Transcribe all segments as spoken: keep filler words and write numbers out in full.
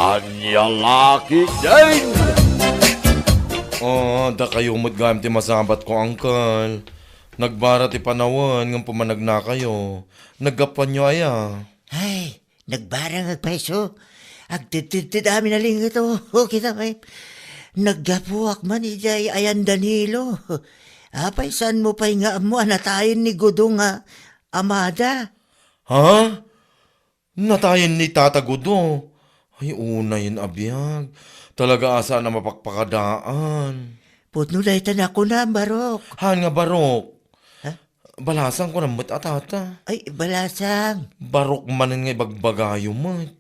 Ania la ketdin? Ah, dakayo met gayam ti masabatko, Uncle. Nagbara ti panawen ngem pumanagnakayo. Naggapuanyo aya? Ay, nagbarang agpayso. Agtedtedted amin a linget, o, o, kita pay. Naggapuak man idiay ayan Danilo. Apay, saanmo pay nga ammo a natayen ni Gudo nga amada? Ha? Natayen ni Tata Gudo? Ay, unayen a biag. Talaga a saan a mapakpakadaan. Pudno dayta nakunam, Barok. Haan nga Barok? Ha? Balasang kunam met a tata. Ay, Balasang. Barok manen nga ibagbagayo met.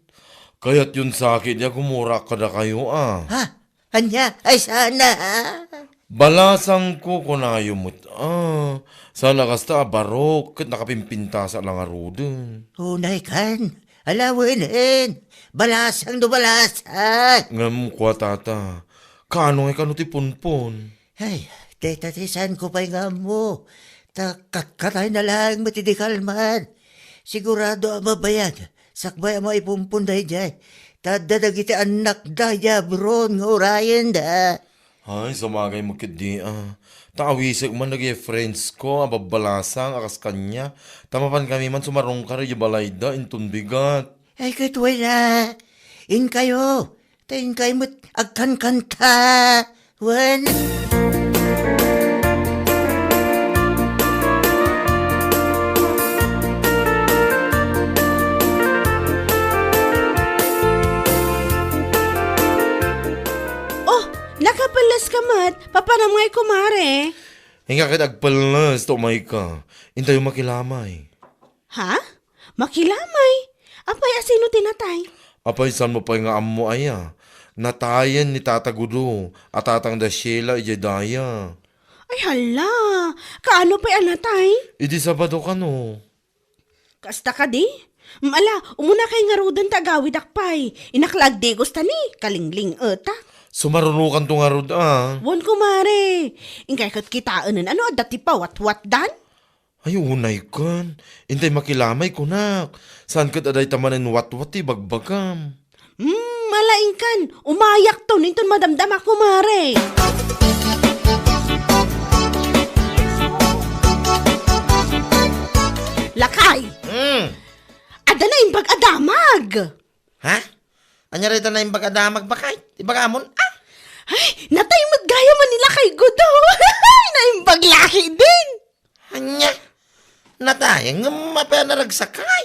Kayatyon sa ketdi a gumurak kadakayo, a. Ha? Ania? Ay, saan a? Balasangko, kunayo met, a. Saan a kasta a Barok, ket nakapimpintas la ngaruden. Unay kan. Alawenen. Balasang no balasang. Ngem kua, tata, kaano ngay kano ti punpon? Ay, dayta ti saanko pay nga ammo. Ta katkatayna laeng met idi kalman. Sigurado a mabayag. Sakbay a maipumpon daydiay. Ta adda dagiti annakda idiay abroad nga urayenda. Ay, sumagay met ketdi, a. Ta awisek man dagiti friendsko a babbalasang a kas kaniak. Ta mapankami man sumarungkar idiay balayda inton bigat. Ay, ket wen a. Inkayo. Ta inkay met agkankanta. Wen. Oh, nakapelles ka met. Papanam ngay, kumare? Inka ket agpelles ta umayka. Intayo makilamay. Ha? Makilamay? Apay, a sino ti natay? Apay, saanmo pay nga ammo aya? Natayen ni Tata Gudo a tatang da Sheila idiay daya. Ay, hala! Kaano pay a natay? Idi Sabado kano. Kasta kadi? Mm, ala, umunakay ngaruden ta agawidak pay. Innak la agdigos ta ni, kalingling-etak. Sumarunokanto ngarud, a. Wen, kumare. Inkay ket kitaenen a no adda ti pawatwatdan? Ay, unay ken. Intay makilamay, kunak. Saan ket a dayta manen watwat ti ibagbagam? Hmm, ala, inkan. Umayakton inton madamdama, kumare. Lakay! Hmm. Adda naimbag a damag! Ha? Ania dayta naimbag a damag, baket? Ibagamon, a? Ay, natay met gayam ni Lakay Gudo. Naimbag la ketdin. Ania? Natay, ngem apay a naragsakay?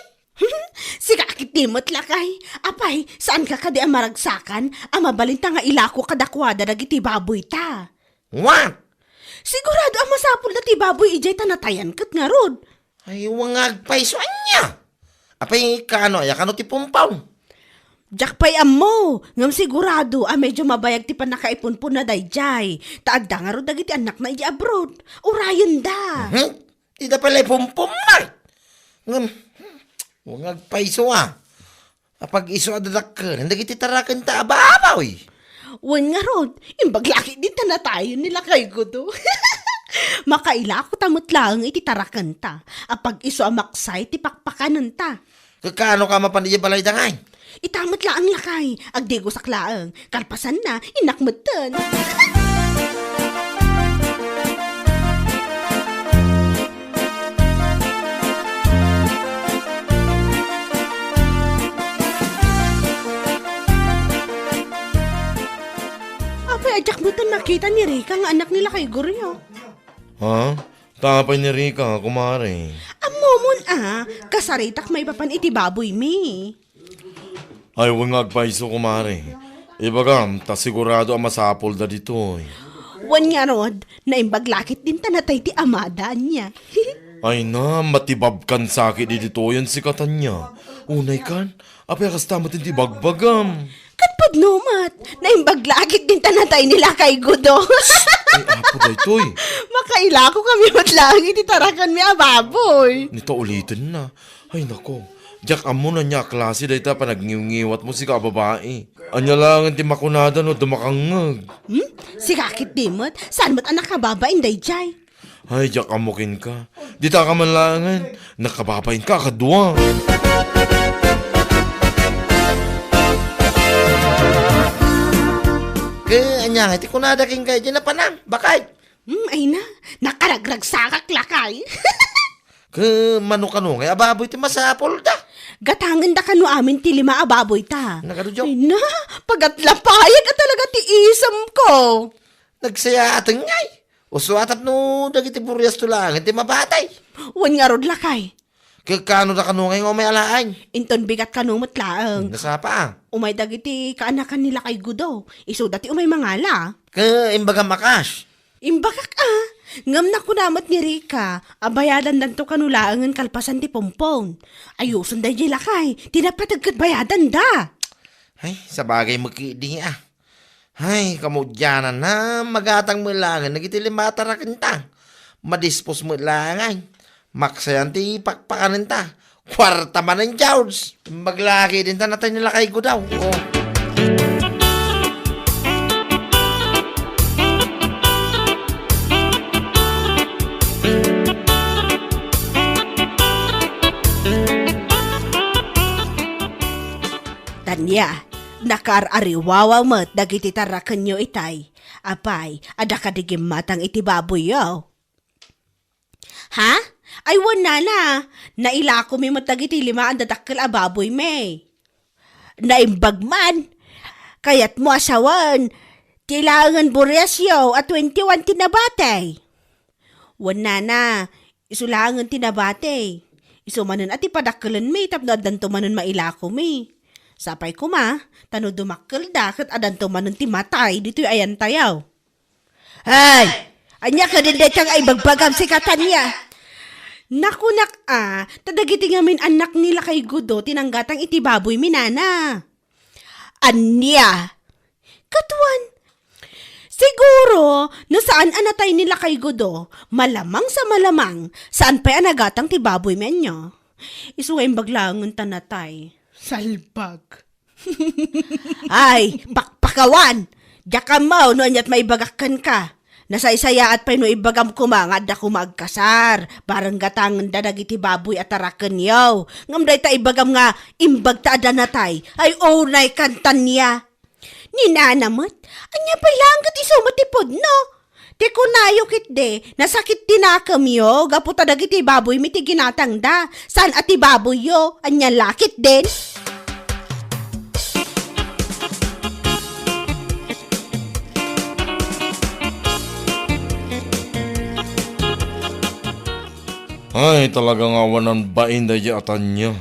Sika ketdi met, Lakay. Apay, saanka kadi a maragsakan a mabalinta nga ilako kadakuada dagiti baboyta? What? Sigurado a masapulda ti baboy idiay ta natayan ket ngarud. Ay, wen nga agpayso, ania? Apay, kaano aya kano ti pumpon? Diak pay ammo, ngem sigurado a medio mabayag ti pannakaipunponna daydiay, ta adda ngarud dagiti annakna idiay abroad. Urayenda. Mhm. Dida pay la ipumpon met. Ngem, wen nga agpayso a. Apag-isu a dadakkel dagiti tarakenta a baboy. Wen ngarud, imbag la ketdin ta natayen ni Lakay Gudo. Makailako ta met laeng iti tarakenta. Apag-isu a maksay ti pakpakanenta. Kakano ka mapan idiay balayda ngay? Ita met laeng, Lakay, agdigosak laeng. Kalpasanna, innak metten. Apay, a diak metten makita ni Rica nga annak ni Lakay Gudo? Ha? Ta apay ni Rica, kumare? Ammomon a, kasaritak maipapan iti baboymi. Ay, wen nga agpayso, kumare. Ibagam, ta sigurado a masapulda ditoy. Wen ngarud, naimbag la ketdin ta natay ti amada, ania. Ay na, matibabkan sa ketdi ditoyen sika, Tanya. Unay kan, apay a kasta met ti bagbagam? Ket pudno met, naimbag la ketdin ta natay ni Lakay Gudo. Ay, apo daytoy. Makailako kami met laeng iti tarakanmi a baboy. Ni ta ulitenna. Ay, nako. Diak ammo no ania a klase dayta a panagniwngiwatmo, sika a babai. Ania laengen ti makunada no adda makangngeg? Hmm? Sika ketdi met, saan met a nakababain daydiay? Ay, diak ammo kenka. Dita ka man laengen. Nakababainka a kadua. Ania ngay ti kunada kenka idiay napanak, baket? Hmm, ay na, nakaragragsakak lakay. Ket mano kano ngay a baboy ti masapulda? Gatangenda kano amin ti lima a baboyta. Nagadu, Joe? Ay na, pagatlapayag a talaga ti isemko. Nagsayaaten ngay. Usto a tapno dagiti buriasto laengen ti mabatay. Wen ngarud lakay. Ket kano da kano ngay nga umay alaen? Inton bigat kano met laeng. Nasapa a? Umay dagiti kaanakan ni Lakay Gudo. Isuda ti umay mangala. Ket imbagam a kas? Imbagak a. Ngem nakuna met ni Rica a bayadandanto kano laengen kalpasan ti pompon. Ayusen daydiay lakay. Ti napateg ket bayadanda. Ay, sabagay met ketdi a. Ay, kamudiananna, magatang met laengen dagiti lima a tarakenta. Madispos met laengen. Maksayan ti pakpakanenta. Kuarta manen, George. Imbag la ketdin ta natay ni Lakay Gudo. Oh. Tania, nakaar-ariwawa met dagiti tarakenyo itay. Apay, adda kadi gimmatang iti baboyyo? Ha? Ay, wen, nana. Nailakomi met dagiti lima a dadakkel a baboymi. Naimbag man. Kayatmo a sawen ti laengen buriasyo a twenty-one ti nabati? Wen, nana, isu laengen ti nabati. Isu manen a ti padakkelenmi tapno addanto manen mailakomi. Sapay koma, ta no dumakkelda ket addanto manen ti matay ditoy ayantayo. Ay! Ania kadin dayta nga ibagbagam sika, Tania? Nakunak a, ta dagiti ngamin annak ni Lakay Gudo ti nanggatang iti baboymi, nana. Ania? Ket wen, siguro, no saan a natay ni Lakay Gudo, malamang sa malamang, saan pay a nagatang ti baboymi ania. Isu nga imbag laengen ta natay. Salbag. Ay, pakpakawan! Diak ammo no aniat maibagak kenka. Nasaysayaat pay no ibagam koma nga adda koma agkasar, bareng gatangenda dagiti baboy a tarakenyo. Ngem dayta ibagam nga imbag ta adda natay, ay unay kan, Tania. Ni nana met, ania pay laeng ket isu met ti pudno? Ti kunayo ketdi, nasakit ti nakemyo gapu ta dagiti baboymi ti ginatangda, saan a ti baboyyo, ania la ketdin? Ay, talaga nga awan bain daydiay a Tania.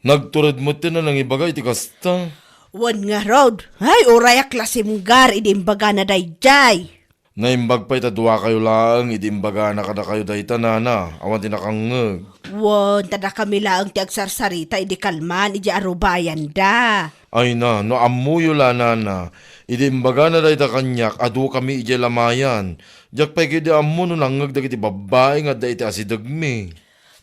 Nagtured met ti nanangibaga iti kasta. Wen ngarud, ay, uray a klasimgar idi imbagana daydiay. Naimbag pay ta duakayo laeng idi imbagana kadakayo dayta, nana, awan ti nakangngeg. Wen, ta dakami laeng ti agsarsarita idi kalman idiay arubayanda. Ay na, no ammoyo la, nana, idi imbagana dayta kaniak, adukami idiay lamayan. Diak pay ketdi ammo no nangngeg dagiti babbai nga adda iti asidegmi.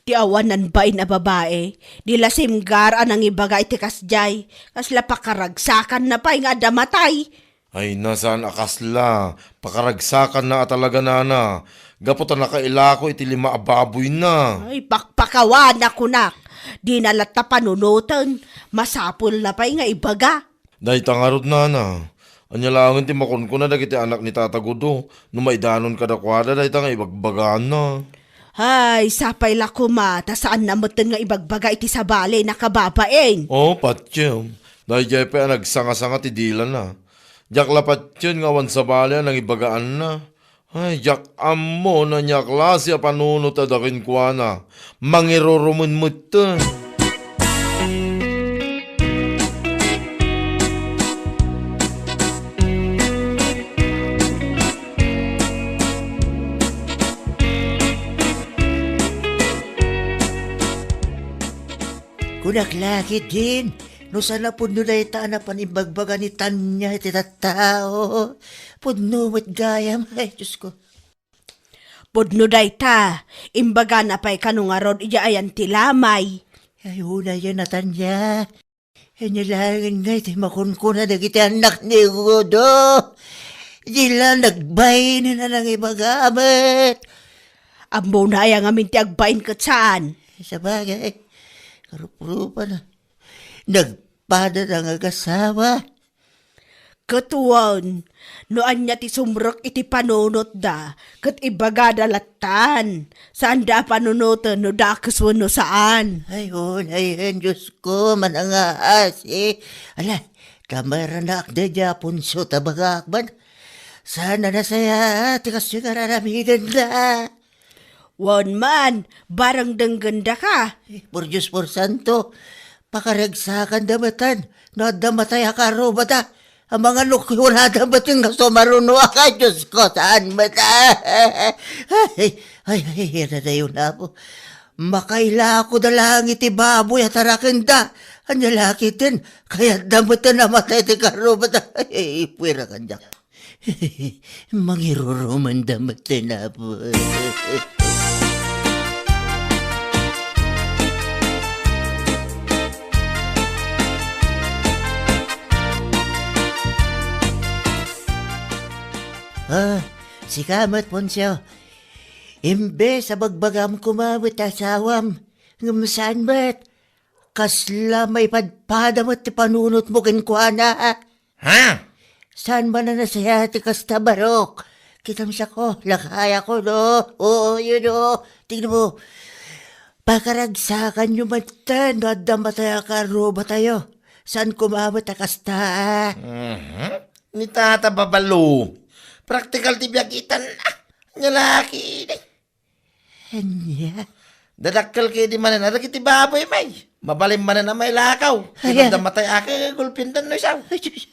Ti awanan bain a babai, di la simgar a nangibaga iti kasdiay, kasla pakaragsakanna pay nga adda matay. Ay, na, saan a kasla. Pakaragsakanna a talaga, nana. Gapu ta nakailako iti lima a baboyna. Ay, pakpakawan a kunak. Dina latta panunoten. Masapulna pay nga ibaga. Dayta ngarud, nana. Ania laengen ti makunkuna dagiti anak ni Tata Gudo no maidanon kadakuada dayta nga ibagbagana? Ay, sapay la koma, ta saanna metten nga ibagbaga iti sabali, nakababain. Oh, patiem. Daydiay pay a nagsangasanga ti dilana. Diak la patien nga awan sabali a nangibagaanna. Ay, diak ammo no ania a klase a panunot adda kenkuana. Mangirurumen metten. Kunak la ketdin, no saan a pudno dayta a napan imbagbaga ni Tania iti tattao. Pudno met gayam, ay, Diosko. Pudno dayta, imbagana pay kano ngarud idiay ayan ti lamay. Ay, unay a, Tania. Ania laengen ngay ti makunkuna dagiti annak ni Gudo? Di la nagbain a nangibaga met. Ammona aya ngamin ti agbain ket saan? Sabagay, karuprupana. Nagpada nga agasawa. Ket wen, no ania ti sumrek iti panunotda, ket ibagada lattan. Saanda a panunoten no dakes wenno saan. Ay, unay, Diosko, manangaasi. Ala, kamaranak daydiay Aponso ta bagak man. Saan a nasayaat ti kastoy nga aramidenda. Wen man, barang denggenda ka. Eh, por Dios, por santo, pakaragsakanda metten no adda matay a karrubada. Amangan no kiurada metten nga sumarunoak, ay, Diosko, saan met. Ay, ay, ay, ay, adadayon, Apo. Makailakoda laeng iti baboy a tarakenda. Ania la ketdin, kayatda metten a matay ti karrubada. Ay, ay, puera kaniak. Mangirurumanda met ti napol. Ah, sika met, Poncio. Imbes a bagbagam koma met ti asawam, ngem saan met. Kasla maipadpada met ti panunotmo kenkuana. Ha? Saan man a nasayaat ti kasta, Barok? Kitam siak, lakayakon, no? Oo, yun, no? Tingnan mo, pakaragsakanyo metten no adda matay a karrubatayo. Saan koma met a kasta? Mhm. Ni Tata Babalo. Praktikal ti biag itan, ah. Nia la ketdi. Ania? Dadakkel ketdi manen a dagiti baboy, may. Mabalin manen a mailakaw. Ay, ket no adda matay a kagulpiendan no isaw. Ay, Diyos.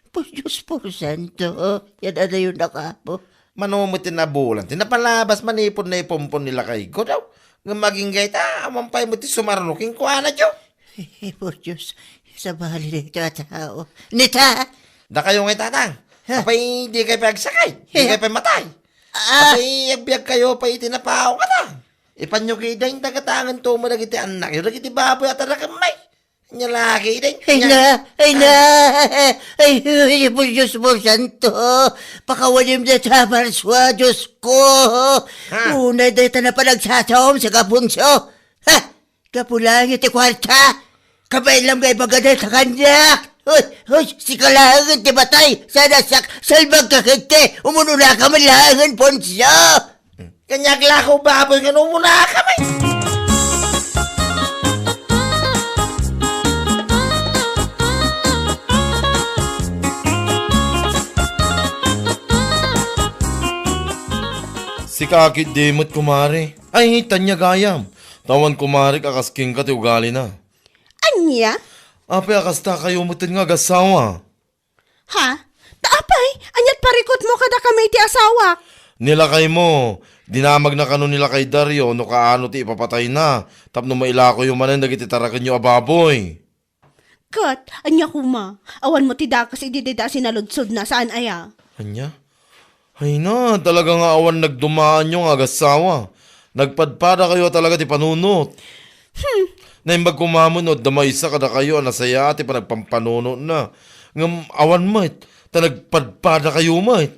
Por Dios, por santo. Yan adayon a kapo. Mano met ti nabulan ti napalabas manipud naipompon ni lakayko daw. Ngem agingga ita, awan pay met ti sumaruno kenkuana, Diyo. Ay, por Dios. Sabali daytoy a tao. Nita! Dakayo ngay, Tatang. Ha? Apay, dikay pay agsakit? Dikay pay matay? Ah! Apay, agbiagkayo pay iti napaw kata? Ipanyo ketdi dagiti anakyo, dagiti baboy a tarakem, may. Nia la ketdi. Ay na, ay na. Ay, ay, por Dios, por santo. Pakawanem dayta a parsua, Dios ko. Ha? Unay dayta a panagsasaom, sika, Poncio. Ha? Gapu laeng iti kuarta. Kabaelam nga ibaga dayta kaniak. Hoy, hoy, sika laengen ti matay. Saan a siak, salbagka ketdi. Umunonaka man laengen, Poncio. Kaniak la ko baboy nga umunonaka met. Sika ketdi met, kumare. Ay, ania gayam. Ta awan kumarek a kas kenka ti ugalina. Ania? Apay a kastakayo metten nga agassawa? Ha? Ta apay, ania't parikutmo kadakami iti asawak? Ni lakaymo, dinamagna kano ni lakay Dario no kaano ti ipapatayna tapno mailakoyo manen dagiti tarakenyo a baboy. Ket, ania koma? Awan met ti dakes idi dayta a sinaludsodna, saan aya? Ania? Ay na, talaga nga awan nagdumaanyo nga agassawa. Nagpadpadakayo a talaga ti panunot. Hmm. Naimbag koma met no adda maysa kadakayo a nasayaat ti panagpampanunotna. Ngem awan met, ta nagpadpadakayo met.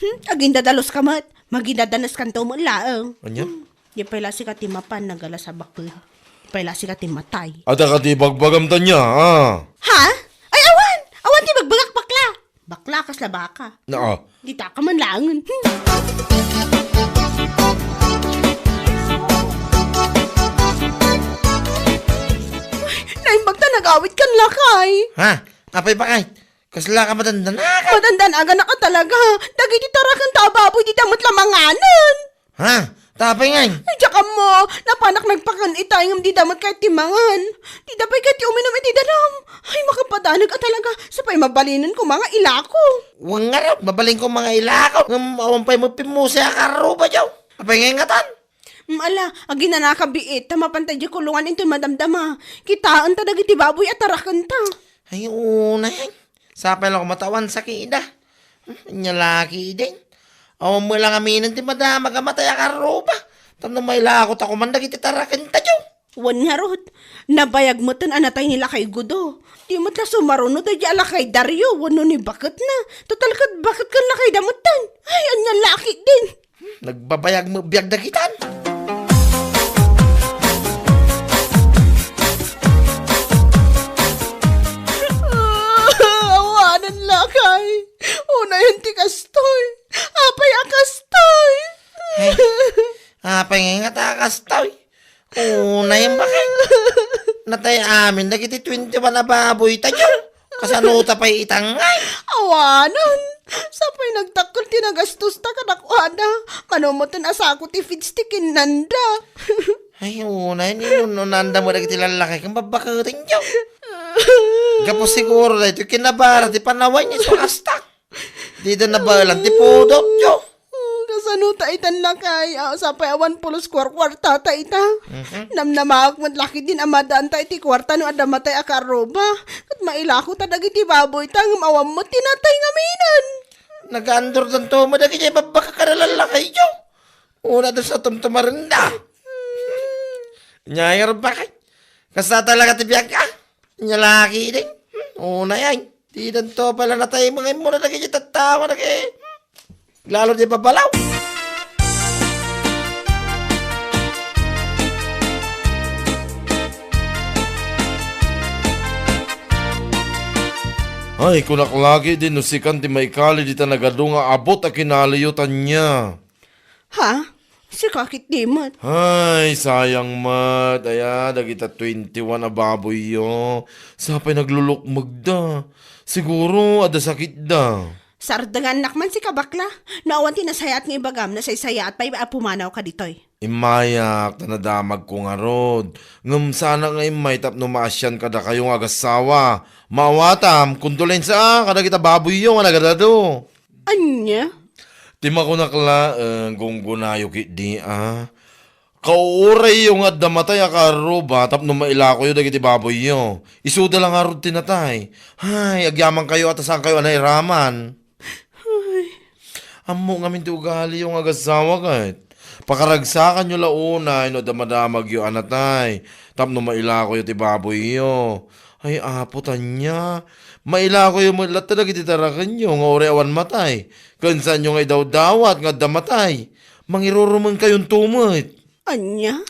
Hmm, agindadaluska met. Magindadaneskanto met laeng. Ania? Hmm. Di pay la sika ti mapan nagalas a baket. Di pay la sika ti matay. Adda kadi ibagbagam ta ania, a? Ha? Ay, awan! Awan ti ibagbagak, bakla! Bakla, kasla baka. Naa. Dita ka man laengen. Ay, naimbag ta nagawid kan lakay. Ha? Apay bakay? Kasla ka madandanaka? Madandanagana ka talaga. Dagiti tarakenta a baboy, dida met la manganen. Ha? Ta apay ngay? Ay, diak ammo. Napanak nagpakan itay ngem dida met kayat ti mangan. Dida pay kayat ti uminum iti danum. Ay, makapadanag a talaga. Sapay mabalinen koma nga ilako. Wen ngarud, mabalin koma nga ilako. Ngem awan pay met pimmose a karruba, diaw. Apay ngay ngatan? Mm, ala, aginanaka biit, ta mapanta diay kulongan intoy madamdama. Kitaenta dagiti baboy a tarakenta. Ay, unay. Sapay la koma ta awan sakida. Hmm, ania la ketdin. Awan met la ngaminen ti madamag a matay a karruba. Tapno mailako ta koman dagiti tarakenta, diaw. Wen ngarud, nabayag metten a natay ni Lakay Gudo. Di met la sumaruno daydiay a Lakay Dario wenno ni baketna. Total ket baket ken lakayda metten. Ay, ania la ketdin. Nagbabayag met biag dagitan. Awanen a kasta, uy. Unay, baket. Natay amin dagiti twenty-one a baboyta, Diyo. Kasano ta pay itangay? Awanen. Sapay nagdakkel ti nagastosta kadakuada. Mano metten a sako ti feeds ti kinnanda. Ay, unay, ni nununanda mo dagiti lallaki ken babbaketen, Diyo. Gapu siguro daytoy kinabara ti panawan ni Sulastak. Dida nabaelan ti pudot, Diyo. Hmm, kasano ta itan lakay? Ah, sapay awan pulos kuarkuarta ta ita. Mhm. Namnamaak met lakay din a madaan ta iti kuarta no adda matay a kaarruba. Ket mailako ta dagiti baboy ta ngem awan met ti natay ngaminen. Nagaandor danto mo dagiti babbaka kada lallaki, Diyo. Una da sa tumtumarenda. Nyayar bakay. Kasta talaga ti biag, ah. Nyalaki din. Hmm, una yan. Di danto pala natay mga imo na dagiti tattawa na kay. Lalo di babalaw. Ay, kunak lagi din no sikan ti maikali dita nagadu nga abot a kinaliyo tanya. Ha? Sika ketdi met. Ay, sayang met. Aya, dagita twenty-one a baboyyo. Sapay naglulukmegda. Siguro, adda sakitda. Sardengannak man sika, bakla. No awan ti nasayaat nga ibagam, nasaysayaat pay a pumanawka ditoy. Immayak, ta nadamagko ngarud. Ngem saanak nga immay tapno maasian kadakayo nga agassawa. Maawatam, kondolensia kadagita baboyyo nga nagadadu. Ania? Ti makunak laeng, gunggonayo ketdi a. Kauurayyo nga adda matay a kaarruba tapno mailakoyo dagiti baboyyo. Isuda la ngarud ti natay. Hay, agyamankayo a ta saankayo a nairaman. Ay. Ammo ngamin ti ugaliyo nga agassawa ket. Pakaragsakanyo la unay no adda madamagyo a natay tapno mailakoyo ti baboyyo. Ay, Apo, tanya. Mailakoyo met latta dagiti tarakenyo nga uray awan matay. Ken saanyo nga idawdawat nga adda matay. Mangirurumenkayon to met. Ania?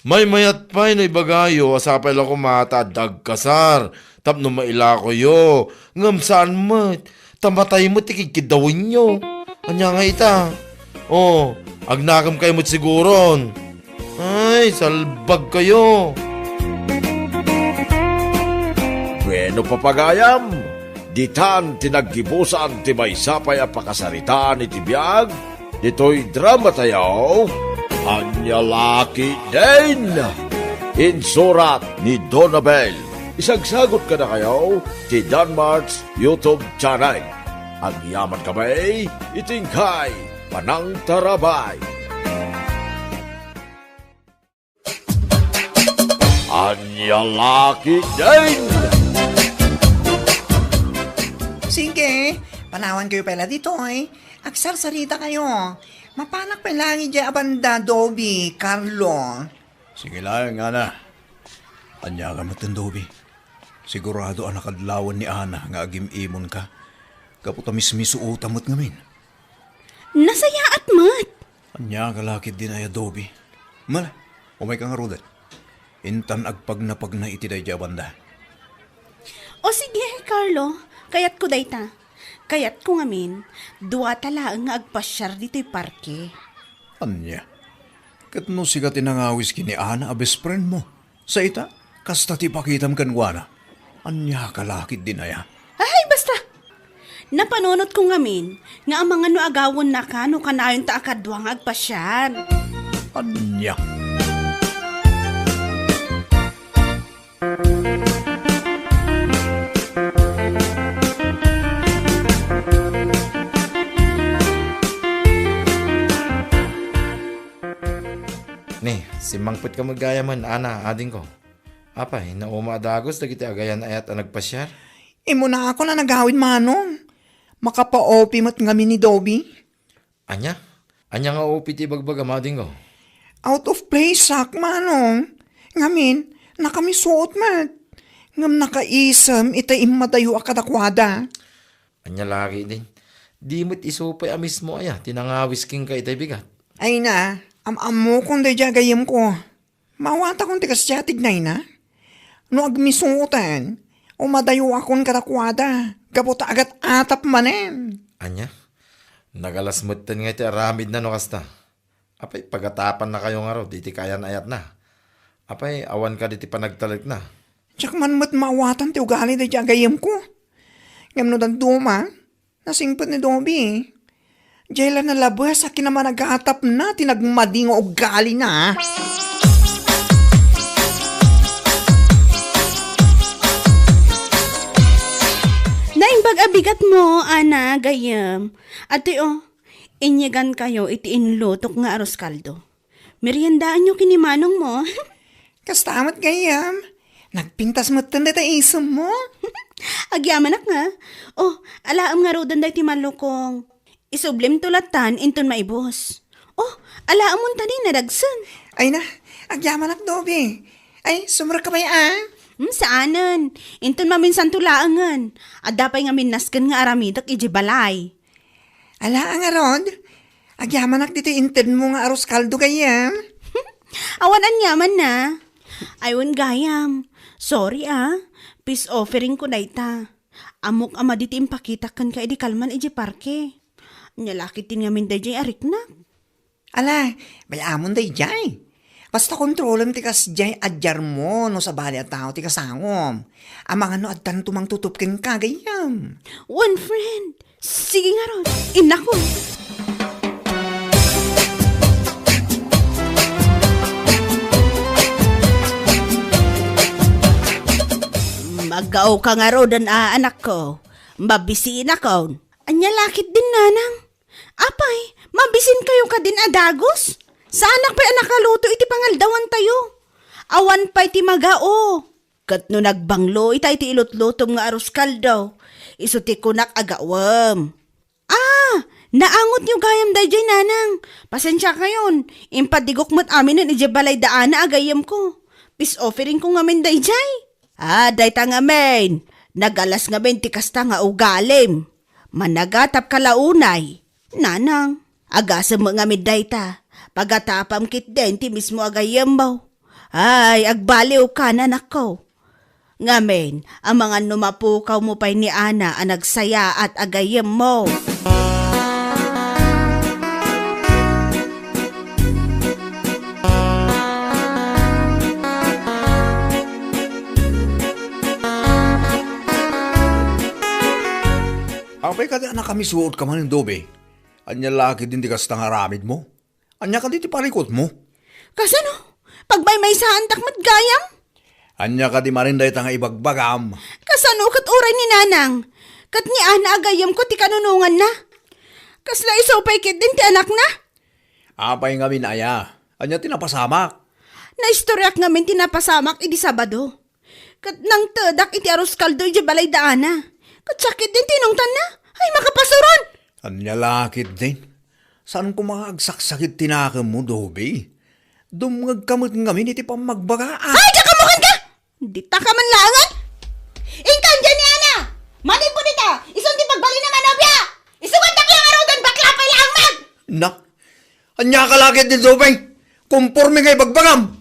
Maymayat pay no ibagayo a sapay la koma ta adda agkasar tapno mailakoyo. Ngem saan met. Ta matay met ti kidkiddawenyo. Ania nga ita? Oh, agnakem kayo met siguron. Ay, salbag kayo. Bueno, papagayam, ditan ti naggibusan ti maysa pay a pakasaritaan iti biag ditoy drama tayo, Ania La Ketdin. Insurat ni Donabel. Isagsagot kadakayo ti Danmart's YouTube channel. Agyaman kami iti inkay panangtarabay. Ania La Ketdin! Sige, panawan kayo pala ditoy. Agsarsarita kayo. Mapanak pala idiay a banda, Dobi, Carlo. Sige laeng, Ana. Ania ka met, Dobi? Sigurado a nakadlawan ni Ana nga agim-imonka. Gapu ta mismisuotam met ngamin. Nasayaat met! Ania ka la ketdin aya, Dobi? Mala, umayka ngaruden. Intan agpagnapagna iti daydiay a banda. O sige, Carlo, kayatko dayta. Kayatko ngamin, duata laeng nga agpasiar ditoy parke. Ania? Ket no sika ti nangawis ken ni Ana a best friend mo? Sa ita, kasta ti ipakitam kenkuana. Ania ka la ketdin aya? Ay, basta! Napanunotko ngamin nga amangan no agawennaka no kanayonta a kadua nga agpasiar. Ania? Ni, simmangpetka met gayamen, Ana, adingko. Apay, nauma a dagus dagiti agayan-ayat a nagpasiar? Immunaakon a nagawid, Manong. Makapa-OP met ngamin ni Dobi. Ania? Ania nga OP ti ibagbagam, adingko? Out of place, sak, Manong. Ngamin, nakamisuot met. Ngem nakaisem iti immadayo a kadakuada. Ania la ketdin? Di met isu pay a mismo aya ti nangawis kenka itay bigat? Ay na, am-ammokon daydiay a gayyemko. Maawatakon ti kasdiay a tignayna? No agmisuoten, umadayoakon kadakuada, gapu ta agat-atap manen. Ania? Nagalas metten nga iti aramidna no kasta. Apay, pagatapannakayo ngarud iti kaayan-ayatna? Apay, awan kadi ti panagtalekna? Diak man met maawatan ti ugali daydiay a gayyemko. Ngem no dadduma, nasingpet ni Dobi. Diay la nalabes a kinamanagatapna ti nagmadi nga ugalina. Naimbag a bigatmo, Ana, gayyem. Adtoy, o, inyegankayo iti inlutok nga arroz caldo. Meriendaanyo ken ni manongmo. Kasta met gayyem. Nagpintas metten dayta isemmo. Agyamanak nga. O, alaem ngaruden daytoy malukong. Isublimto lattan inton maibus. O, alaem unta ni nadagsen. Ay na, agyamanak, Dobi. Ay, sumrekka pay a. Hmm, saanen. Inton maminsanto laengen. Adda pay ngamin nasken nga aramidek idiay balay. Ala, ngarud, agyamanak ditoy intedmo nga arroz caldo gayyem. Awan aniamanna. Ay, wen gayam. Sorry, a. Peace offeringko dayta. Ammok a madi ti impakitak kenka idi kalman idiay parke. Ania la ketdin ngamin daydiay a riknak. Ala, bay-amon daydiay. Basta kontrolem ti kasdiay a diarmo no sabali a tao ti kasangom. Amangan no addanto mangtutup kenka gayyem. Wen, friend. Sige ngarud. Innakon. Maggaoka ngaruden a, anakko. Mabisinakon. Ania la ketdin, nanang? Apay, mabisinkayo kadin a dagus? Saanak pay a nakaluto iti pangaldawantayo. Awan pay ti magao. Ket no nagbanglo ita iti ilutlutom nga arroz caldo, isu ti kunak a gawem. Ah, naangotyo gayam daydiay, nanang. Pasensiakayon, impadigok met aminen idiay balay da Ana a gayyemko. Peace offeringko ngamin daydiay. Ah, dayta ngamin. Nagalas ngamin ti kasta nga ugalim. Managatapka la unay. Nanang, agasem met ngamin dayta. Pagatapam ketdin ti mismo a gayyemmo. Ay, agbaliwka, nanakko. Ngamin, amangan no mapukawmo pay ni Ana a nagsayaat a gayyemmo. Apay kadi a nakamisuotka manen, Dobe? Ania la ketdin ti kasta nga aramidmo? Ania kadi ti parikutmo? Kasano? Pagmaymaysaantak met gayam? Ania kadi manen dayta nga ibagbagam? Kasano ket uray ni Nanang? Ket ni Ana a gayyemko ti kanunonganna? Kasla isu pay ketdin ti anakna? Apay ngamin aya? Ania ti napasamak? Naistoriak ngamin ti napasamak idi Sabado. Ket nangtedak iti arroz caldo idiay balay da Ana. Ket sakit din tinungtanna. Ay, makapasuron! Ania la ketdin? Saan koma nga agsaksakit ti nakemmo, Dobe? Dumngegka met ngamin iti pammagbaga, a. Ay, diak ammo kenka! Dita ka man laengen! Inkan, diay ni Ana! Manipod ita! Isun ti pagbalin a manobia! Isugatdak la ngaruden, bakla pay laeng met! Na, ania ka la ketdin, Dobe? Komporme nga ibagbagam.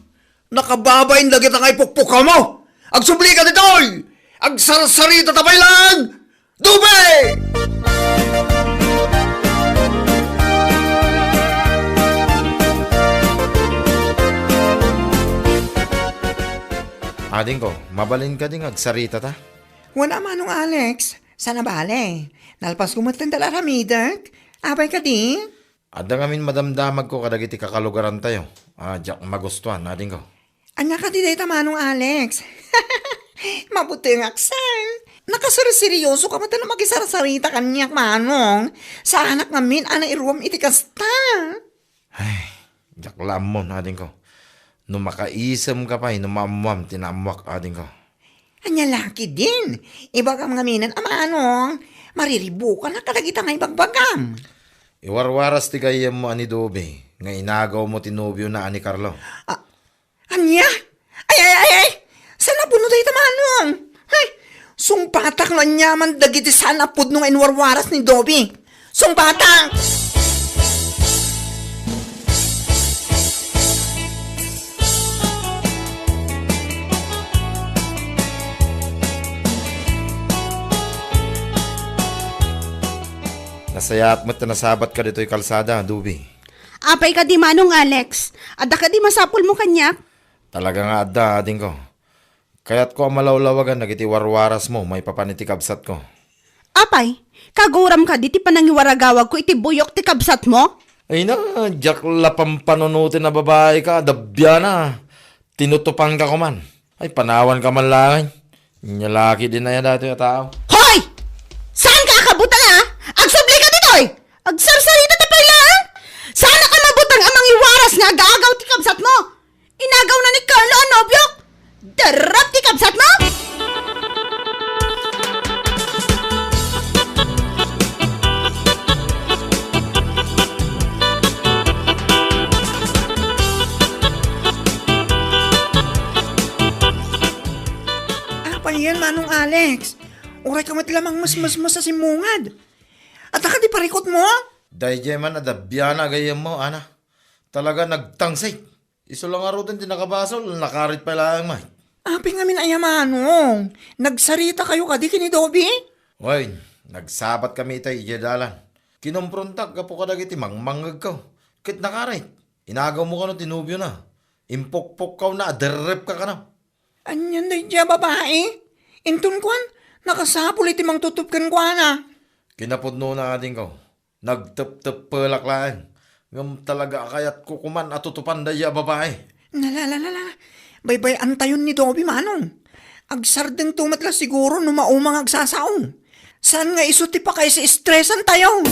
Nakababain dagita nga ipukpukawmo. Agsublika ditoy! Agsarsarita ta pay laeng! Dobe! Adingko, mabalin kadi nga agsarita ta? Wen a, Manong Alex, saan a bale. Nalpasko met laeng ti aramidek. Apay kadi? Adda ngamin madamdamagko kadagiti kakalugarantayo a diak magustuan, adingko. Ania kadi dayta, Manong Alex? Mabutengak, sir. Nakaserseryoso ka met no makisarsarita kaniak, Manong. Saanak ngamin a nairuam iti kasta. Ay, diak la ammon, adingko. No makaisemka pay no maammoam ti naammoak, adingko. Ania la ketdin? Ibagam ngaminen a, Manong, mariribukanak kadagita nga ibagbagam. Iwarwaras ti gayyemmo a ni Dobe nga inagawmo ti nobiona a ni Carlo. A-, ania? Ay, ay, ay, ay! Saan a pudno dayta, Manong? Ay, sungbatak no aniaman dagiti saan a pudno nga inwarwaras ni Dobe. Sungbatak! Nasayaat met ta nasabatka ditoy kalsada, Dobe. Apay kadi, Manong Alex? Adda kadi masapulmo kaniak? Talaga nga adda, adingko. Kayatko a malawlawagan dagiti warwarasmo maipapan iti kabsatko. Apay, kaguram kadi ti panangiwaragawagko iti buyok ti kabsatmo? Ay na, diak la pampanunoten a babaika, adda biana. Tinutupanka koman. Ay, panawanka man laeng. Nia la ketdin aya daytoy a tao. Hoy! Saanka a kabutang, a? Agsubli ka ditoy! Agsarsarita ta pay laeng! Saanak a mabutang a mangiwaras nga agaagaw ti kabsatmo! Inagaw na ni Carlo a nobiok! Darrap ti kabsatmo! Apay yan, Manong Alex? Uray ka met la mangmesmesmes a simmungad. Adda kadi parikutmo? Daydiay man a dabbia na agayammo, Ana. Talaga nagtangsik. Isu la ngaruden ti nakabasol, nakarit pay laeng met. Apay ngamin aya, Manong? Nagsaritakayo kadi ken ni Dobe? Wen, nagsabatkami itay idiay dalan. Kinomprontak gapu kadagiti mangmangngegko. Ket nakarit. Inagawmo kano ti nobiona. Impukpukkawna a derrepka kano. Anian daydiay a babai? Inton kuan, nakasapul iti mangtutup kenkuana. Kinapudnona, adingko. Nagtepteppelak laeng. Ngem talaga a kayatko koman a tutupan daydiay a babai. Nalalalala. Baybay-antayon ni Dobe, Manong. Agsardengto met la siguro no mauma nga agsasao. Saan nga isu ti pakaisi-estresantayo?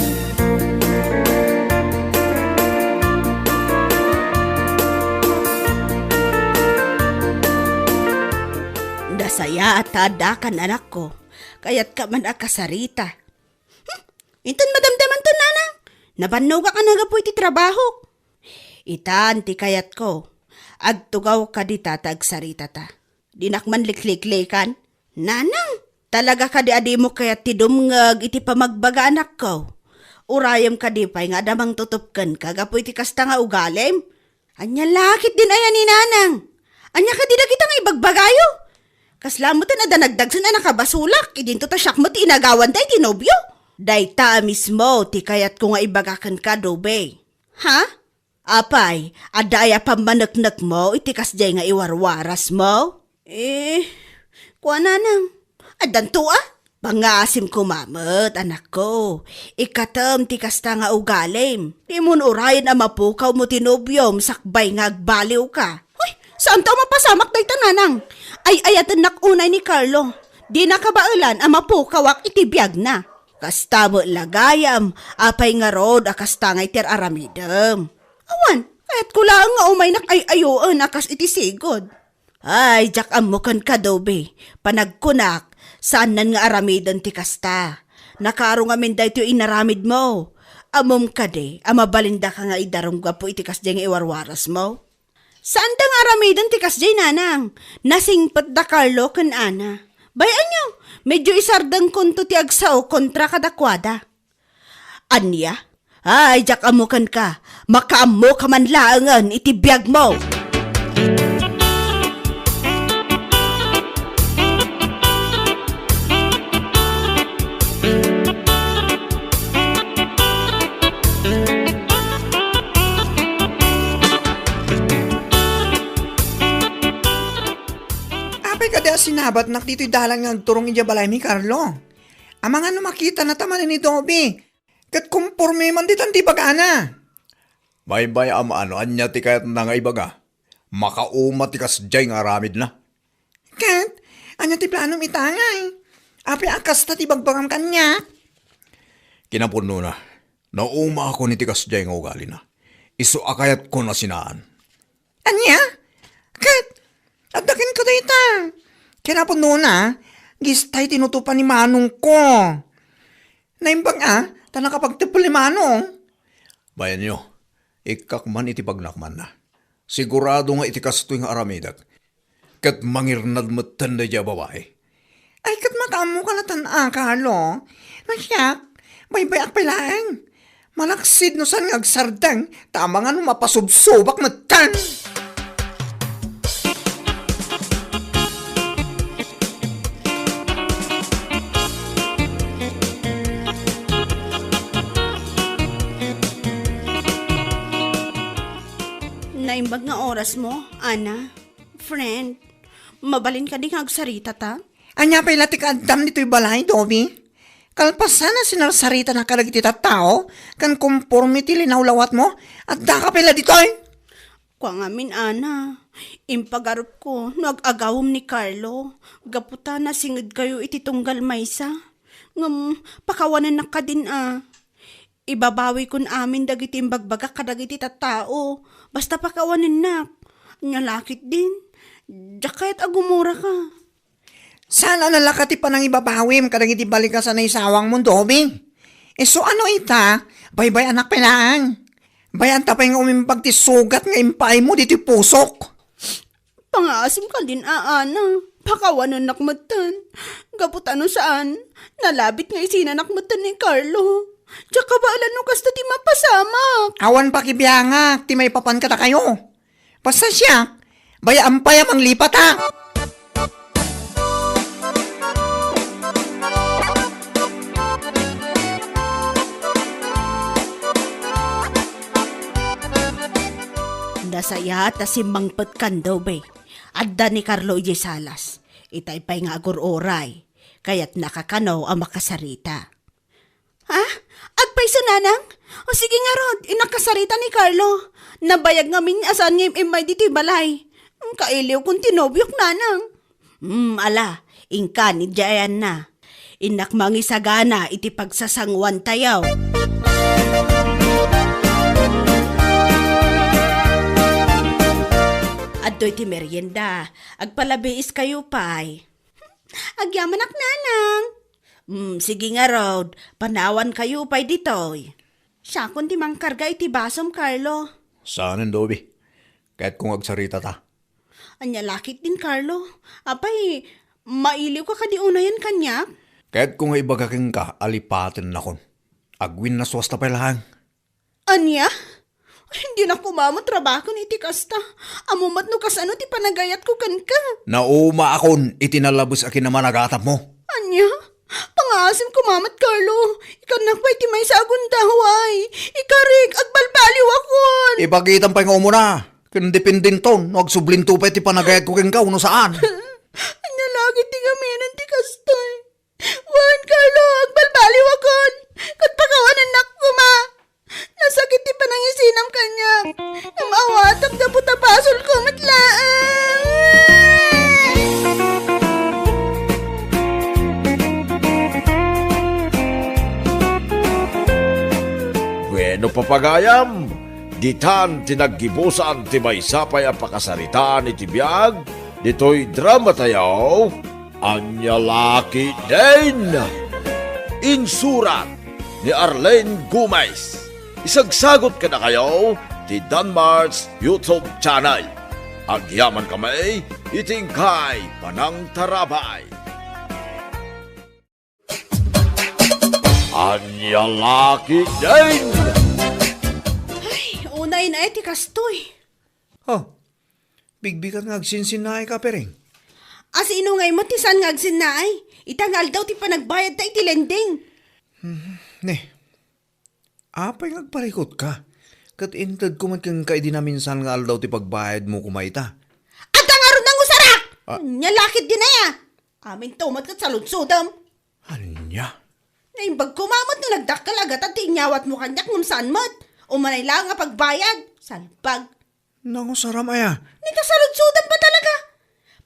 Nasayaat ta addakan, anakko. Kayatka man a kasarita. Hmm, inton madamdamanto, nanang, nabannogak a nagapu iti trabahok. Itan ti kayatko. Agtugawka dita ta agsaritata. Dinak man likliklikan. Nanang, talaga kadi a dimo kayat ti dumngeg iti pamagbaga, anakko? Urayem kadi pay nga adda mangtutup kenka gapu iti kasta nga ugalim? Ania la ketdin aya ni nanang? Ania kadi dagita nga ibagbagayo? Kasla metten adda nagdagsen a nakabasolak, idinto ta siak met ti inagawanda iti nobio. Dayta a mismo ti kayatko nga ibaga kenka, Dobe. Ha? Apay, adda aya pammaneknekmo iti kasdiay nga iwarwarasmo? Eh, kua, nanang, addanto a. Pangasim koma met, anakko. Ikkatem ti kasta nga ugalim. Dimon urayen a mapukawmo ti nobiom sakbay nga agbaliwka. Hoy, saanto a mapasamak dayta, nanang. Ay-ayatennak unay ni Carlo. Dina kabaelan a mapukawak iti biagna. Kasta met la gayam, apay ngarud a kasta nga iti ar-aramidem? Awan, kayatko laeng nga umaynak ay-ayoen a kas iti sigud. Ay, diak ammo kenka, Dobe. Panagkunak, saannan nga aramiden ti kasta. Nakaro ngamin daytoy inaramidmo. Ammom kadi a mabalindaka nga idarum gapu iti kasdiay nga iwarwarasmo? Saanta nga aramiden ti kasdiay, nanang. Nasingpet da Carlo ken Ana. Bay-anyo, medyo isardengkonto ti agsao kontra kadakuada. Ania? Ay, diak ammo kenka. Makaammoka man laengen iti biagmo. Apay kadi a sinabatnak ditoy dalan nga agturong idiay balaymi, Carlo? Amangan no makitana ta manen ni Dobe. Ket komporme man ditan ti ibagana. Baybay-am a no ania ti kayatna nga ibaga. Makauma ti kasdiay nga aramidna. Ket, ania ti planom ita, ngay? Apay a kasta ti ibagbagam kaniak? Kinapudnona, naumaakon iti kasdiay nga ugalina. Isu a kayatkon a sinaan. Ania? Ket, adda kenka dayta. Kinapudnona, distay tinutupan ni manongko. Naimbag a, ta nakapagteppel ni manong. Bayanyo, ikkak man iti pagnakmanna. Sigurado nga iti kastoy nga aramidek, ket mangirnad metten daydiay a babai. Ay, ket makaammoka latan a, Carlo. No siak, baybayak pay laeng. Malaksid no saan nga agsardeng, ta amangan no mapasubsobak metten. Naimbag nga orasmo, Ana. Friend, mabalin kadi nga agsaritata? Ania pay la ti kaaddam ditoy balay, Dobi? Kalpasan a sinarsaritana kadagiti tattao, ken konforme ti linawlawatmo, addaka pay la ditoy? Kua ngamin, Ana, impagarupko no ag-agawem ni Carlo, gapu ta nasingedkayo iti tunggal maysa. Ngem, pakawanennak kadin a. Ibabawikon amin dagiti imbagbagak kadagiti tattao. Basta pakawanennak. Ania la ketdin, diak kayat a gumuraka. Saan a nalaka ti panangibabawim kadagiti balikas a naisawangmo, Dobi? Isu a no ita, baybay-anak pay laeng. Bay-anta pay nga umimbag ti sugat nga impaaymo ditoy pusok. Pangaasim kadin a, Ana. Pakawanennak metten. Gapu ta no saan, nalabit nga isinanak metten ni Carlo. Diak kabaelan no kasta ti mapasamak. Awan pakibiangak ti maipapan kadakayo. Basta siak, bay-am pay a manglipata. Nasayaat a simmangpetkan, Dobi. Adda ni Carlo idiay salas. Itay pay nga agur-uray. Kayatnaka kano a makasarita. Ha? Agpayso, Nanang? O sige ngarud, innak kasarita ni Carlo. Nabayag ngamin a saan nga im-immay ditoy balay. Kailiwkon ti nobiok, Nanang. Hmm, ala, inkan, idiay ayanna. Innak mangisagana iti pagsasanguantayo. Adtoy ti merienda. Agpalabiiskayo pay. Agyamanak, Nanang. Hmm, sige ngarud, panawankayo pay ditoy. Siakon ti mangkarga iti basom, Carlo. Saanen, Dobi. Kayatko nga agsaritata. Ania la ketdin, Carlo? Apay, mailiwka kadi unayen kaniak? Kayatko nga ibaga kenka a lipatennakon. Agwinnaswasta pay laeng. Ania? Ay, dinak umamat rabaken iti kasta. Ammom met no kasano ti panagayatko kenka. Naumaakon iti nalabes a kinamanagtapmo. Ania? Pangaasim koma met, Carlo. Ikannak pay ti maysa a gundaway. Ikarik, agbalbaliwakon. Ibagitam pay nga umuna. Ken dependento no agsublinto pay ti panagayatko kenka wenno saan. Ania la ketdi ngamin ti kastoy? Wen, Carlo, agbalbaliwakon. Ket pakawanennak koma. Nasakit ti panangisinam kaniak. Ngem awatam gapu ta basolko met laeng. Bueno, papagayam, ditan ti naggibusan ti maysa pay a pakasaritaan iti biag ditoy dramatayo. Ania la ketdin? Insurat ni Arlene Gomez. Isagsagut kadakayo ti Danmart's YouTube channel. Agyaman kami iti inkay panangtarabay. Ania la ketdin? Ay, unay na iti kastoy. Oh, bigbigat nga agsinsinnaay ka, Piring. A, sino ngay met ti saan nga agsinnaay? Ita nga aldaw ti panagbayadta iti lending. Hmm, ne. Apay nga agparikut ka? Ket intedko met kenka idi naminsan nga aldaw ti pagbayadmo koma ita. Adda ngarud nangusarak! Ah. Ania la ketdin aya? Aminto met ket saludsodem. Ania? Naimbag koma met no nagdakkel a gatad ti inyawatmo kaniak ngem saan met. Umanay laeng a pagbayad. Salbag. Nangusaram aya? Nita saludsodem ba talaga?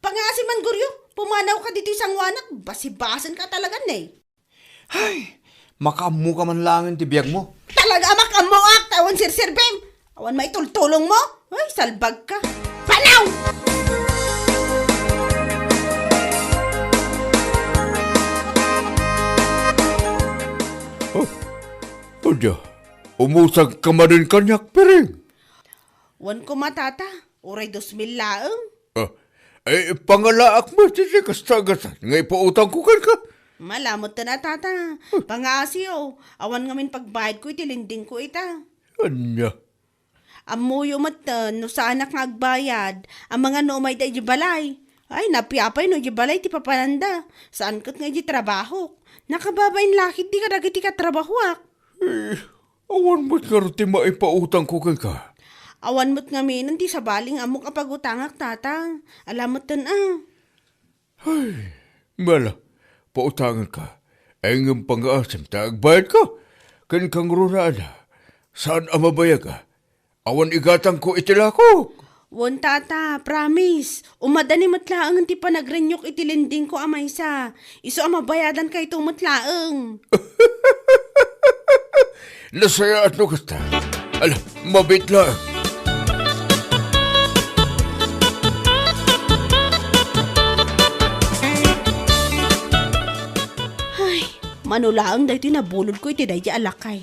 Pangaasim man, Goryo, pumanawka ditoy sanguanak, basibasenka talaga, ne. Hay, makaammoka man laengen ti biagmo. Talaga a makaammoak, ta awan serserbem. Awan maitultulongmo. Ay, salbagka. Panaw! Oh, adda, umusagka manen kaniak, Piring? Wen koma, tata, uray dos mil laeng. Ah, ay, pangalaak met iti kasta a gatad nga ipautangko kenka. Ala met a, tata. Pangaasiyo, awan ngamin pagbayadko iti lendingko ita. Ania? Ammoyo met, eh, no saanak nga agbayad, amangan no umayda idiay balay. Ay, napiapay no idiay balay ti papananda. Saan ket nga idiay trabahok. Nakababain la ketdi kadagiti katrabahoak. Eh, awan met ngarud ti maipautangko kenka. Awan met ngamin ti sabali nga ammok a pagutangak, tata. Ala metten a. Ay, mala, pautanganka. Ay, ngem pangngaasim ta agbayadka. Ken kangruna, ala, saan a mabayag a. Awan igatangko iti lakok. Wen, tata, promise. Umadani met laengen ti panagrenyok iti lendingko a maysa. Isu a mabayadankayto met laeng. Nasayaat no kasta. Ala, mabiit laeng. Ay, mano laeng daytoy nabulodko iti daydi a lakay.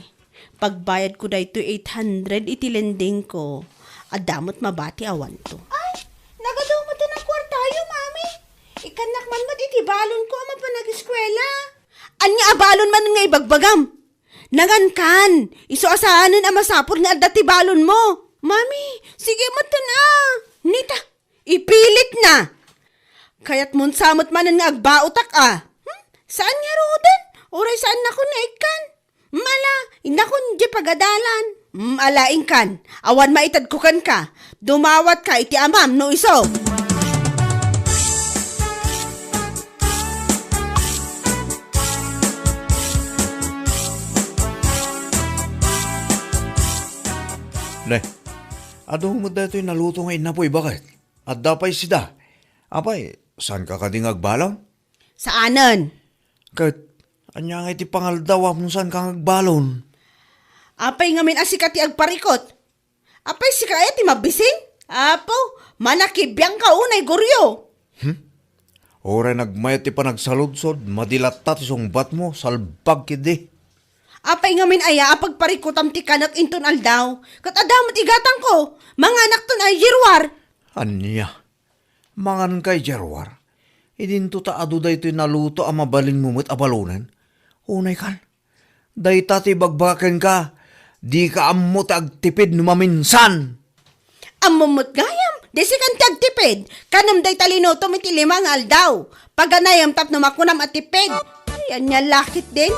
Pagbayadko daytoy eight hundred iti lendingko. Adda met mabati awanto. Ay, nagadu met ti kuartayo, mami. Ikkannak man met iti balonko a mapan ageskuela. Ania a balon man nga ibagbagam? Nangankan, isu a saanen a masapul nga adda ti balonmo. Mami, sige metten a. Nita, ipilitna. Kayatmon sa met manen nga agbaotak a. Hmm? Saan ngaruden? Uray saannakon nga ikkan. Mala, inakon di pagadalan. Mala, inkan. Awan maitedko kenka. Dumawatka iti amam no isu. Ne, adu met daytoy naluto nga innapoy, baket? Adda pay sida. Apay, saanka kadi nga agbalon? Saanen. Ket, ania ngay ti pangaldawam no saanka nga agbalon? Apay ngamin a sika ti agparikot? Apay sika aya ti mabising? Apo, manakibiangka unay, Goryo. Hmm? Uray nagmayat ti panagsaludsod, madi latta ti sungbatmo, salbag ketdi. Apay ngamin aya a pagparikutam ti kanek inton aldaw? Ket adda met igatangko, manganakton a idiruar. Ania? Manganka idiruar? Idinto ta adu daytoy naluto a mabalinmo met a balonen? Unay kan. Dayta ti ibagbaga kenka, dika ammo ti agtipid no maminsan. Ammom met gayam, di sikan ti agtipid, kanem dayta linutom iti lima nga aldaw. Paganayem tapno makunam a tipid. Ay, ania la ketdin?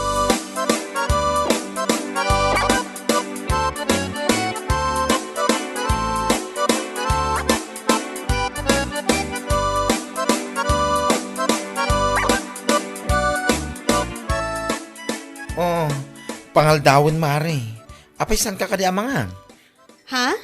Oh, pangaldawen, Mare. Apay, saanka kadi a mangan? Ha?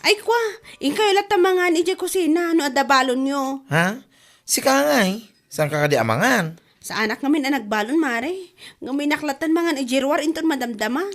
Ay, kwa, inkayo latta mangan idiay kusina no adda balonyo. Ha? Sika ngay, saanka kadi a mangan? Saanak ngamin a nagbalon, Mare. Ngem innak lattan mangan idiay ruar inton madamdama.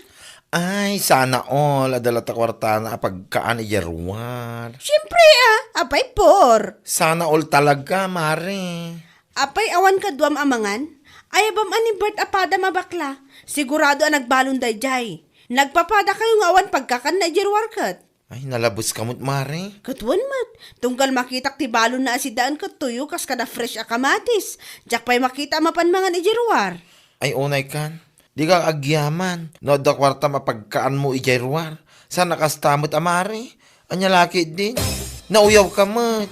Ay, sana all, adda latta kuartana a pagkaan idiay ruar. Siempre, ah, apay por. Sana all talaga, Mare. Apay, awan kaduam a mangan? Ayabam a ni Bert a padam a bakla. Sigurado a nagbalon daydiay. Nagpapadakayo nga awan pagkakanna idiay ruar ket. Ay, nalabeska met, Mare. Ket wen met, tunggal makitak ti balonna a sidaen ket tuyo kas kada fresh a kamatis. Diak pay makita a mapan mangan idiay ruar. Ay, unay kan. Dika agyaman no adda kuartam a pagkaanmo idiay ruar. Saan a kasta met a, Mare? Ania la ketdin? Nauyawka met.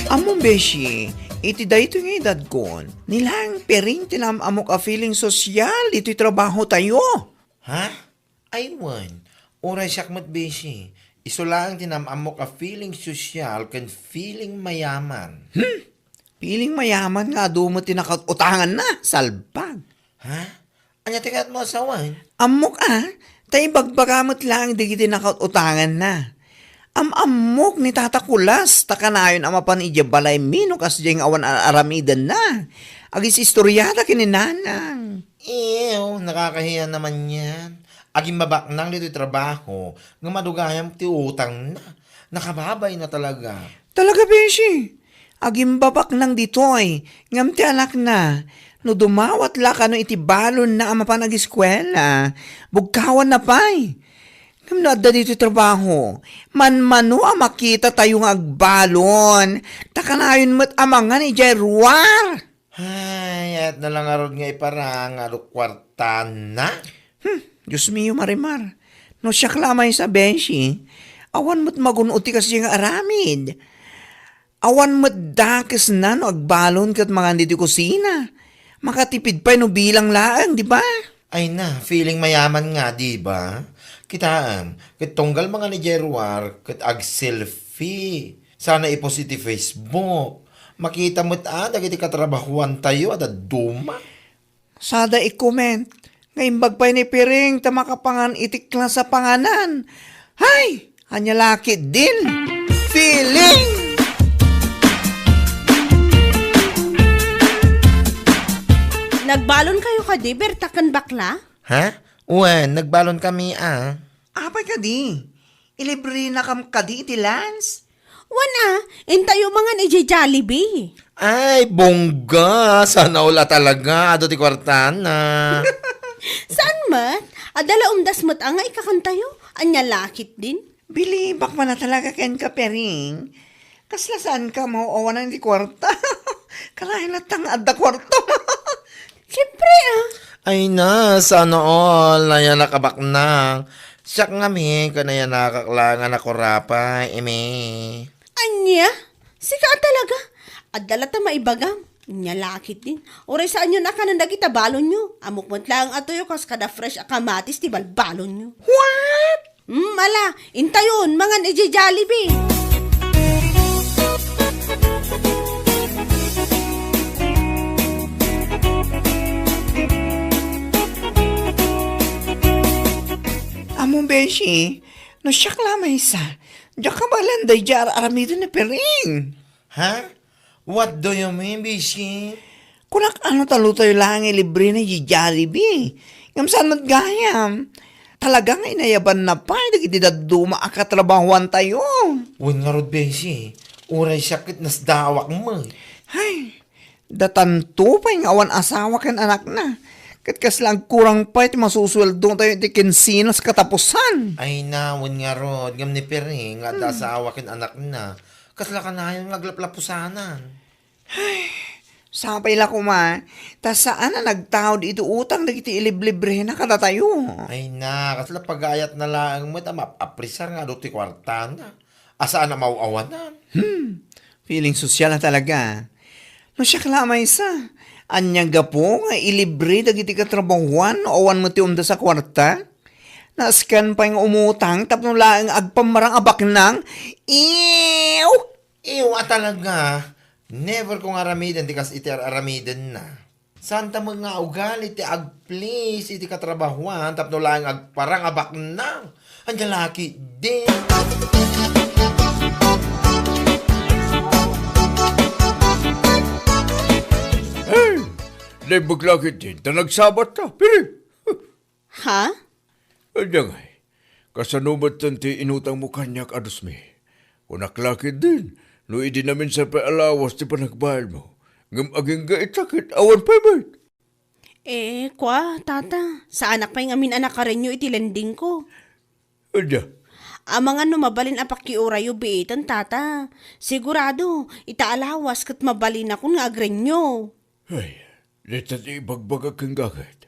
Ammom, beshi, iti daytoy nga edadkon, ni laeng piring ti naam-ammok a feeling sosyal ditoy trabahotayo. Ha? Ay, wen. Uray siak met, beshi. Isu laeng ti naam-ammok a feeling sosyal ken feeling mayaman. Hmm? Feeling mayaman nga adu met ti nakaut-utanganna, salbag. Ha? Ania ti kayatmo a sawen? Ammok a, ta ibagbaga met laeng dagiti nakaut-utanganna. Am-ammok ni Tata Kulas, ta kanayon a mapan idiay balay mino kasdiay nga awan ar-aramidenna. Agis-istoriada ken ni Nanang. Ew, nakakahiya naman yan. Agimbabaknang ditoy trabaho, nga madugayam ti utangna. Nakababay na talaga. Talaga, beshi. Agimbabaknang ditoy, ngem ti anakna, no dumawat la kano iti balonna a mapan ageskuela, bugkawanna pay. Ngem no adda ditoy trabaho, manmano a makitatayo nga agbalon, ta kanayon met a mangan idiay ruar. Ay, ayat na lang ngarud nga iparang nga adu kuartana. Hmm, Dios mio, Marimar. No siak la maysa, beshi, Awan met magun-od ti kasdiay nga aramid. Awan met dakesna no agbalon ket mangan ditoy kusina. Makatipid pay no bilang laeng, di ba? Ay na, feeling mayaman nga, di ba? Kitaem, ket tunggal mangan idiay ruar, ket ag-selfie. Sana i-post iti Facebook. Makita met a dagiti katrabahoantayo a dadduma. Sada i-comment nga imbag pay ni Piring ta makapangan iti klase a panganan. Hay! Ania la ketdin? Feeling! Nagbalon kayo kadi, Berta ken bakla? Ha? Wen, nagbalon kami a. Apay kadi? Ilibrenakam kadi iti lunch? Wen a, intayo mangan idiay Jollibee. Ay, bongga! Sana all a talaga. Adu ti kuartana. Saan met? Adda la umdas met a nga ikakantayo. Ania la ketdin? Bilibak man a talaga kenka, Piring. Kasla saanka a maaw-awanan iti kuarta? Kalayo latta nga adda kuarta. Siempre a. Ay na, sana all, nayanak a baknang. Siak ngamin, ket nayanakak laeng a nakurapay, imi. Ania? Sika a talaga? Adda latta maibagam. Ania la ketdin. Uray saanyon a kanen dagita balonyo. Ammok met laeng a tuyo kas kada fresh a kamatis ti balbalonyo. What? Hmm, ala, intayon, mangan idiay Jollibee. Ammom, beshi, no siak la maysa, diak kabaelan daydiay ar-aramiden ni Piring. Ha? What do you mean, beshi? Kunak, ano, ta lutayo laeng ilibrena idiay Jollibee. Ngem saan met gayam? Talaga nga inayabanna pay dagiti dadduma a katrabahoantayo. Wen ngarud, beshi, uray siak ket nasdaawak met. Hay, datanto pay nga awan asawa ken anakna. Ket kasla agkurang pay ti masusueldotayo iti kinsenas katapusan. Ay na, wen ngarud, ngem ni Piring nga adda Hmm. asawa ken anakna. Kasla kanayon nga aglaplapusanan. Ay, sapay la koma, ta saan a nagtaud iti utang dagiti iliblibrena kadatayo. Ay na, kasla pagayatna laeng met a maap-apresar nga adu ti kuartana. A saan a maaw-awanan. Hmm, feeling sosyal a talaga. No siak la maysa, ania gapu nga ilibre dagiti katrabahoan no awan met ti umdas a kuarta? Nasken pay nga umutang tapno laeng agpammarang a baknang? Ew! Ew a talaga. Never ko nga aramiden ti kas iti ar-aramidenna. Saanta met nga ugali ti agplis iti katrabahoan tapno laeng agparang a baknang. Ania la ketdin? Hey! Naimbag la ketdin ta nagsabatta, Piring. Ha? Ania ngay, kasano metten ti inutangmo kaniak a dusmi? Kunak la ketdin, no idi naminsan pay a lawas ti panagbayadmo, ngem agingga ita ket awan pay met. Eh, kua, tata, saanak pay ngamin a nakarenyo iti lendingko. Ania? Amangan no mabalin a pakiurayo biiten, tata. Sigurado, ita a lawas ket mabalinakon nga agrenyo. Ay, dita ti ibagbagak kenka ket.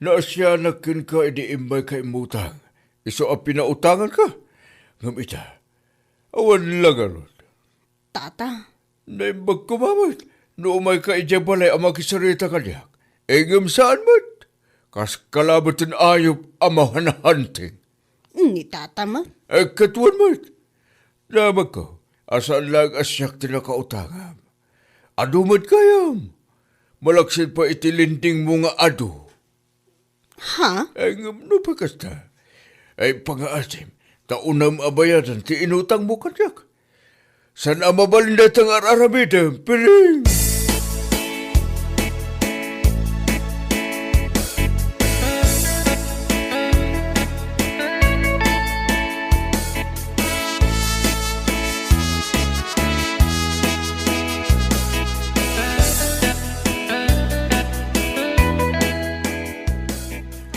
Naasianak kenka idi immayka immutang, isu a pinautanganka. Ngem ita, awan la ngarud. Tata. Naimbag koma met no umayka idiay balay a makisarita kaniak. Ngem saan met. Kaska la met ti ayup a mahanhanting. Ni tata met. Eh, ket wen met. Damagko a saan laeng a siak ti nakautangam. Adu met gayam. Malaksid pay iti lendingmo nga adu. Ha? Ay, ngem no pay kasta, ay, pangaasim, ta unam a bayadan ti inutangmo kaniak. Saan a mabalin dayta nga ar-aramidem, Piring!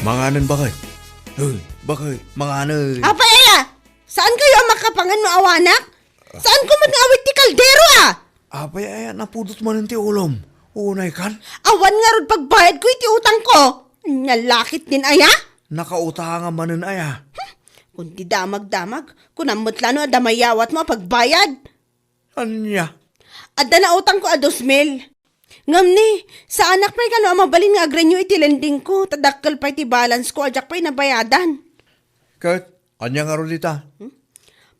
Manganen, baket. Hoy, baket, manganen. Apay aya? Saan kayo a makapangan no awanak? Saan ko met nga awit ti kaldero, a? Apay aya, napudot manen ti ulom. Unay kan? Awan ngarud pagbayad ko iti utang ko. Nia la ketdin aya? Nakautangam manen aya? Hmm, Kundi damagdamag, kunam met la no adda mayawatmo a pagbayad. Ania? Adda nautangko a dos mil. Ngem ni, saanak pay kano a mabalin nga agrenew iti lendingko, ta dakkel pay ti balansko a diak pay nabayadan. Ket, ania ngarud ita? Hmm?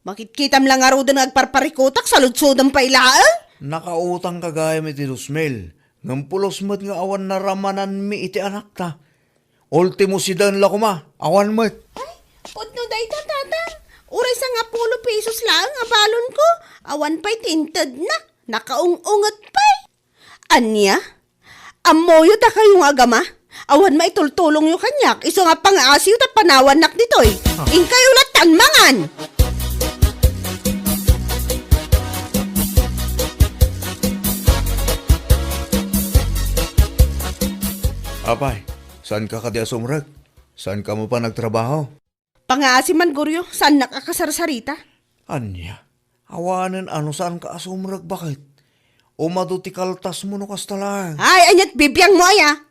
Makitkitam la ngaruden nga agparparikutak, saludsodem pay laeng? Nakautangka gayam iti dos mil, ngem pulos met nga awan naramananmi iti anakta. Ultimo siden la koma, awan met. Ay, pudno dayta, tata. Uray sangapulo pesos laeng a balonko. Awan pay ti intedna. Nakaung-unget pay. Ania? Ammoyo dakayo nga agama? Awan maitultulongyo kaniak, isu nga pangaasiyo ta panawannak ditoy. Ah. Inkayo lattan mangan! Apay, saanka kadi a sumrek? Saanka met pay nagtrabaho? Pangaasi man, Goryo, saannak a kasarsarita. Ania? Awanen a no saanka a sumrek, baket? Umadu ti kaltasmo no kasta laeng. Ay, aniat bibiangmo aya?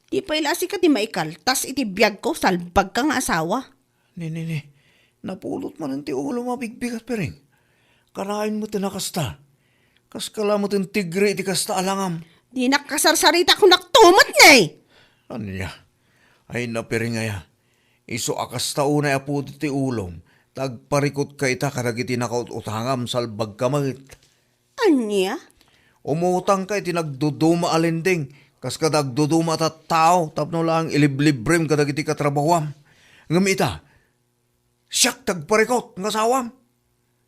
Di pay la sika ti maikaltas iti biagko, salbagka nga asawa. Ni, ni, ni. Napulot manen ti ulom a bigbigat, Piring. Kanayon met a kasta. Kaska la met ti tigri iti kasta a langam. Dinak kasarsarita, kunak tumet ne! Ania? Ay, napiring aya. Isu a kasta unay a pudot ti ulom, ta agparikutka ita kadagiti nakaut-utangam, salbagka met. Ania? Umutangka iti nagduduma a lending, kas kada agduduma a tattao, tapno laeng iliblibrem kadagiti katrabahoam. Ngem ita, siak ti agparikut nga asawam.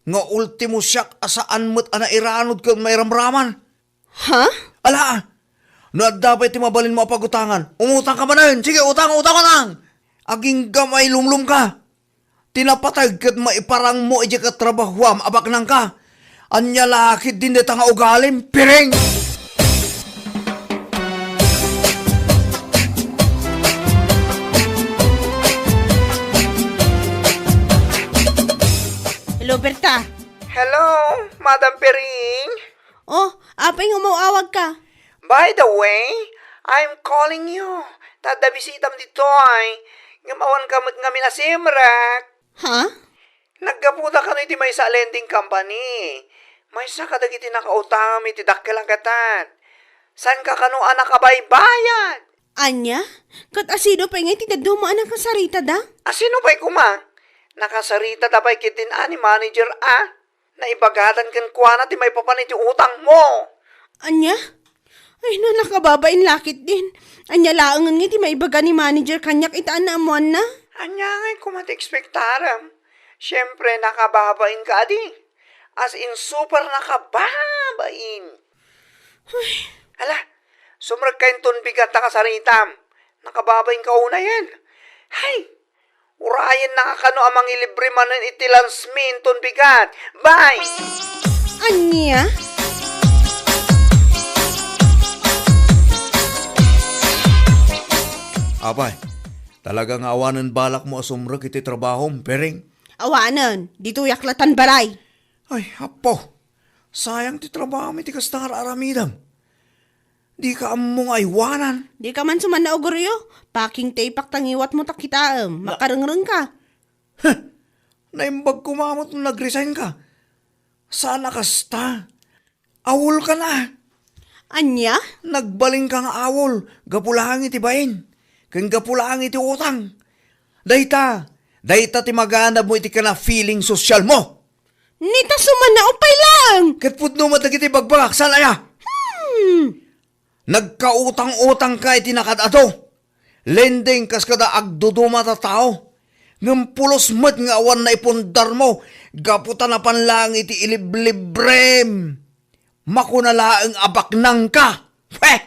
Nga ultimo siak a saan met a nairanud ken mairamraman. Ha? Ala, no adda pay ti mabalinmo a pagutangan, umutangka manen. Sige, utang, utang, utang! Agingga mailumlomka. Ti napateg ket maiparangmo idiay katrabahoam a baknangka. Ania la ketdin dayta nga ugalim, Piring? Hello, Berta. Hello, Madam Piring. Oh, apay nga umaw-awagka? By the way, I'm calling you. Ta adda bisitam ditoy. Ngem awanka met ngamin a simrek. Ha? Naggapuda kano iti maysa a lending company. Maysa kadagiti nakautangam iti dakkel a gatad. Saanka kano a nakabaybayad? Ania? Ket asino pay ngay ti dadduma a nakasaritada? Asino pay koma? Nakasaritada pay ketdin a ni manager a. Naibagatan kenkuana ti maipapan iti utangmo. Ania? Ay, no, nakababain la ketdin. Ania laengen nga ti maibaga ni manager kaniak ita a naammoanna? Ania ngay koma ti ekspektarem? Siempre, nakababain ka adi. As in, super nakababain. Ay. Ala, sumrekka inton bigat ta kasaritam. Nakababain ka unayen. Hay! Urayen na nga kano a mangilibre manen iti lunch mi inton bigat. Bye! Ania? Apay, talaga nga awanen balakmo a sumrek iti trabahom, Piring? Awanen, ditoyak latan balay. Ay, Apo, sayang ti trabahom iti kasta nga ar-aramidem. Dika ammo nga aywanan. Dika man sumanna, Goryo. Packing tape-ak ta ngiwatmo ta kitaem. Na- Makarengrengka. Huh! Naimbag koma met no nag-resign ka. Saan a kasta. Awol ka na. Ania? Nagbalin ka nga awol. Gapu laeng iti bain. Ken gapu laeng iti utang. Dayta, dayta ti maganabmo iti kana feeling social mo. Ni ta sumanna, upay laeng. Ket pudno met dagiti bagbagak, saan aya? Hmm. Nagkautang-utangka iti nakaad-adu. Lending kas kada agduduma a tattao. Ngem pulos met nga awan naipundarmo gapu ta napan laeng iti iliblibrem. Makuna laeng a baknangka. Heh!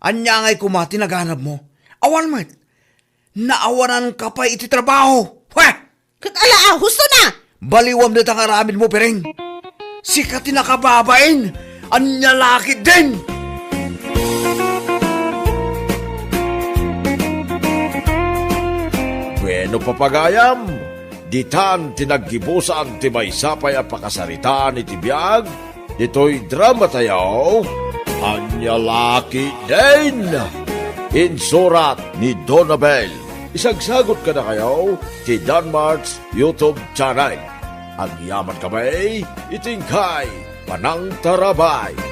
Ania ngay koma ti naganabmo? Awan met. Naawananka pay iti trabaho. Heh! Ket ala a, husto na! Baliwam dayta nga aramidmo, Piring. Sika ti nakababain. Ania la ketdin? Bueno, papagayam, ditan ti naggibusan ti maysa pay a pakasaritaan iti biag ditoy drama tayo, Ania la ketdin? Insurat ni Donabel. Isagsagot kadakayo ti Danmart's YouTube channel. Agyaman kami iti inkay panangtarabay.